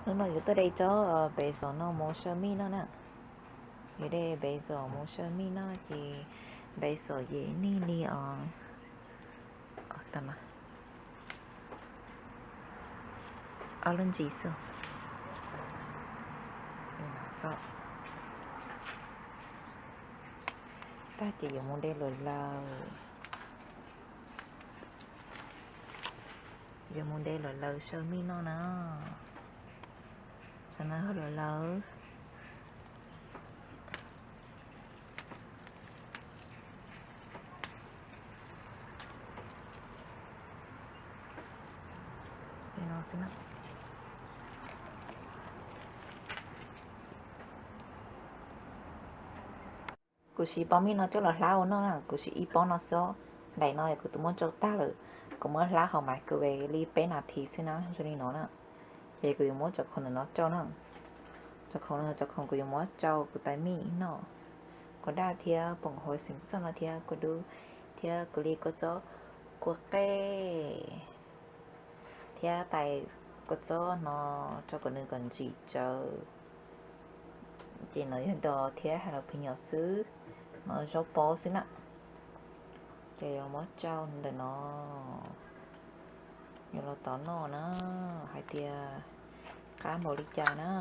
Hnub no yuav tuaj de tsob basil no mus saw mij noj na. Yuav de basil mus saw mij noj ces basil ces nej li os, ob lub ntsis xwb. Tag ces yuav mus de luam laws, yuav mus de luam laws saw mij noj na. Saw na luam laws. Kuv siv pob mij no coj los hlab ua noj na, kuv siv ib pob no xwb. Daim no kuv twb muab tsau tag lawm, kuv muab hlab hauv microwave li peb nas this xwb na, zoo li no na. Ces kuv yuav muab cov khoom ntawm no tsau na. Cov khoom no, cov khoom kuv yuav muab tsau kuv tais mij noj. Kua daj thiab poom huab xeem xoj no thiab kua dub thiab kuv li kua txob kua qej thiab tais kua txob no tso kom nws kom ntsim tsawv. Ces no yog dos thiab jalapeño xwb, no zaub pob xwb na. Ces yuav muab tsau ntawm no, yuav los tov noj na, hais tias qab npaum li cas na.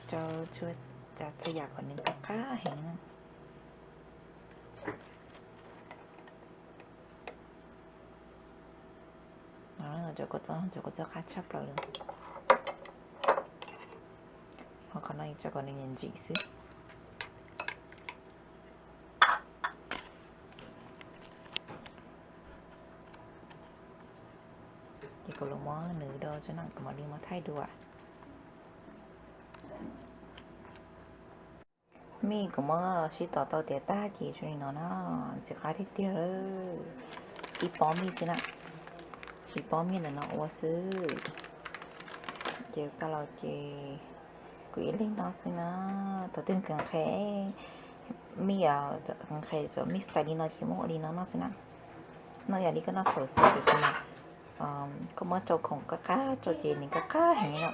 Tsau txhua tsav txhua yam kom nws qab qab heev na. Cov kua txob, cov kua txob qab tshaj plaws li. Ho qhov no tso kom nws ntsim xwb. Ces kuv los muab nws do tso na, kuv mam li muab thaij dua. Mij kuv muab sib tov tau tiav tag ces zoo li no na, ntxim qab tiag tiag lawm. Ib pob mij xwb na, siv pob mij ntawm no ua xwb. Ces tag los ces kuv ib leeg noj xwb na. Thaum twg kawg nqhis mij, kawg nqhis cov mij style li no ces muab ua li no noj xwb na. Noj yam li koj noj fawm xwb tiam sis mas koj muab tsau khoom qab qab tsau ces nws qab qab heev li no.